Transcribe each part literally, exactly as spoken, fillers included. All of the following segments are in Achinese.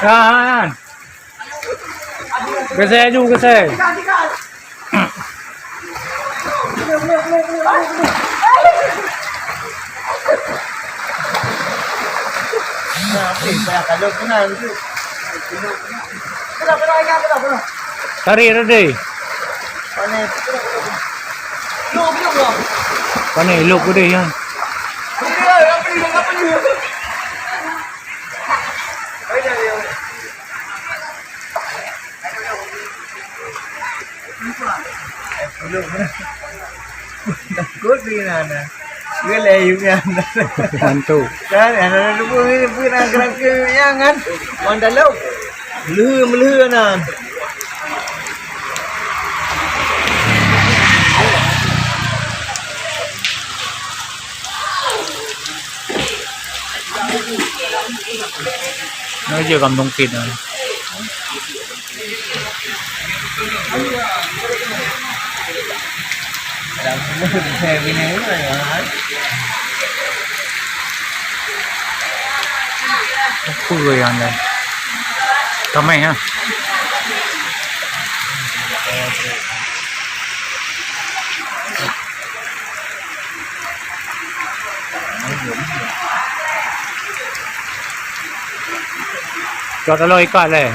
Kan. Geusée aju, geusée. Tarik tadi. Pané lok geude nyan. Takot dia na. Dia leh yuk nyan. Hantu. Kan, ana lubang ni pun nak gerak ke yang kan. Wan dalam. Meleuhe, meleuhe na. Nah, je kampung kit nah. Apa yang dah? Ramai ha. Cok taloe ikat lé.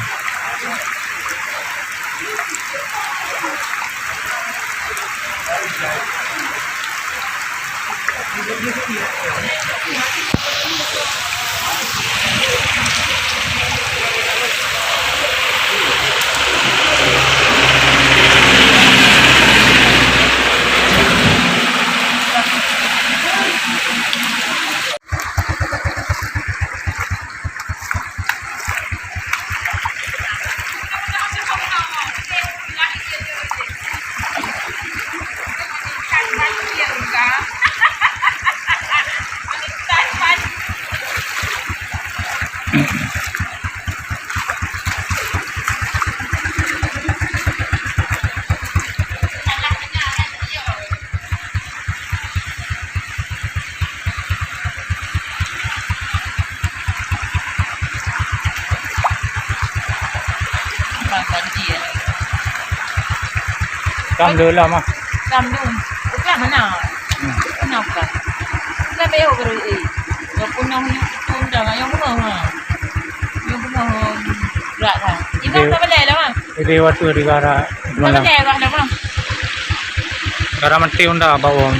Tam dulu lah mah. Tam dulu. Bukan mana? Hmm. Kenapa? Kenapa ya, eh? Yang punah ni, punah, yang punah, ha. Yang punah, ha. Berat, ha. Ibu tak boleh lah, mah. Jadi waktu di gara malam. Gara mati unda bawang.